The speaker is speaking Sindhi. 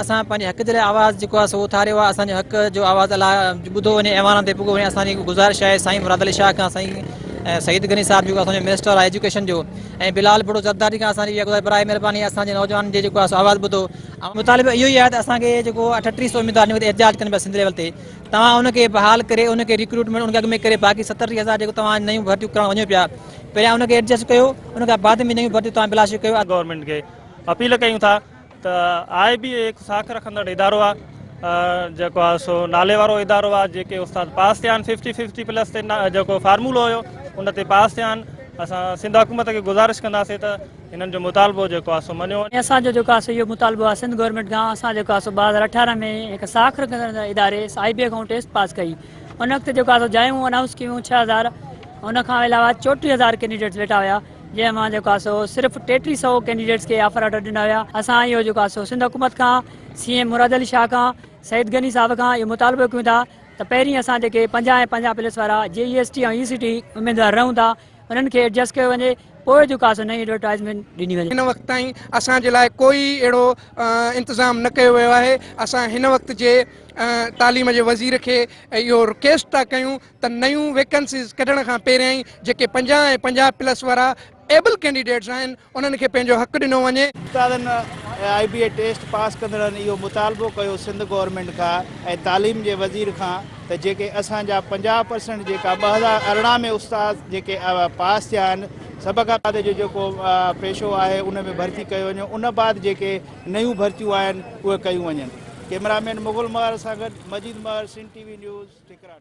اسان پنهنجي حق جي لاء آواز جيڪو آهي سو اٿاريو آهي، اسان جو حق جو آواز الله ٻڌو وڃي، ايوانن تي پڳو وڃي. اسان جي گذارش آهي سائين مراد علي شاهه کان، سائين سعيد غني صاحب جيڪو اسان جو منسٽر آهي ايجوڪيشن جو، ۽ بلال ڀٽو زرداري کان اسان جي اها گذارش برائي مهرباني اسان جي نوجوانن جي جيڪو آهي سو آواز ٻڌو. مطالبو اهو ئي آهي ته اسان کي جيڪو 3800 اميدوار هن وقت احتجاج ڪن پيا سنڌ ليول تي، توهان ان کي بحال ڪري ان کي ريڪروٽمينٽ ان کي اڳ ۾ ڪري باقي 37 هزار جيڪو توهان نيون ڀرتيون ڪرڻ وڃو پيا پهريان ان کي ايڊجسٽ ڪيو ان کان بعد ۾ نيون ڀرتيون توهان بلاشڪ ڪيو. گورنمينٽ کي اپيل ڪيون ٿا ته آء بي اي هڪ ساک رکندڙ ادارو آهي، جيڪو آهي سو نالي وارو ادارو آهي، جيڪي استاد پاس ٿيا آهن ففٽي ففٽي پلس تي جيڪو فارمولو هيو ان تي پاس ٿيا آهن. اسان سنڌ حڪومت کي گذارش ڪنداسين ته هنن جو مطالبو جيڪو آهي سو مڃيو وڃي. اسان جو جيڪو آهي سو اهو مطالبو آهي سنڌ گورنمينٽ کان، اسان جيڪو آهي سو 2018 ۾ هڪ ساک رکندڙ اداري آء بي اي کان ٽيسٽ پاس ڪئي، ان وقت جيڪو آهي سو جايون انائونس ڪيون 6000، ان کان علاوه 34,000 ڪينڊيڊيٽس ويٺا هيا، جنهن مان جيڪو آهي سو صرف 3300 ڪينڊيڊيٽس کي آفر آرڊر ڏنا ويا. اسان اهو جيڪو آهي سو سنڌ حڪومت کان، سي ايم مراد علي شاهه کان، سعيد غني صاحب کان اهو مطالبو ڪيون ٿا ته پهرين اسان جيڪي 50 ۽ 50 پلس وارا جي اي ايس ٽي ۽ اي سي ٽي اميدوار رهون ٿا انهن کي ايڊجسٽ ڪيو وڃي پوء جيڪو آهي سو نئين ايڊورٽائزمينٽ ڏني وڃي. هن وقت تائين اسان جي لاء ڪوئي اهڙو انتظام نه ڪيو ويو آهي. اسان هن وقت جي تعليم جي وزير کي اهو رڪويسٽ ٿا ڪيون ته نيون ويڪنسيز ڪڍڻ کان پهريائين جيڪي 50 ۽ 50 پلس وارا ايبل ڪينڊيڊيٽس آهن انهن کي پنهنجو حق ڏنو وڃي. استادن آء بي اي ٽيسٽ پاس ڪندڙن اهو مطالبو ڪيو سنڌ گورنمينٽ کان ۽ تعليم جي وزير کان ته جيڪي اسان جا 50 پرسنٽ جيڪا 2018 ۾ استاد جيڪي پاس ٿيا آهن سڀ کان بعد جو جيڪو پيشو آهي ان ۾ ڀرتي ڪيو وڃي ان بعد جيڪي نيون ڀرتيون آهن اهي ڪيون وڃن. ڪئميرا مين مغل مهر سان گڏ Majeed Mehar, Sindh T V news, Thikra.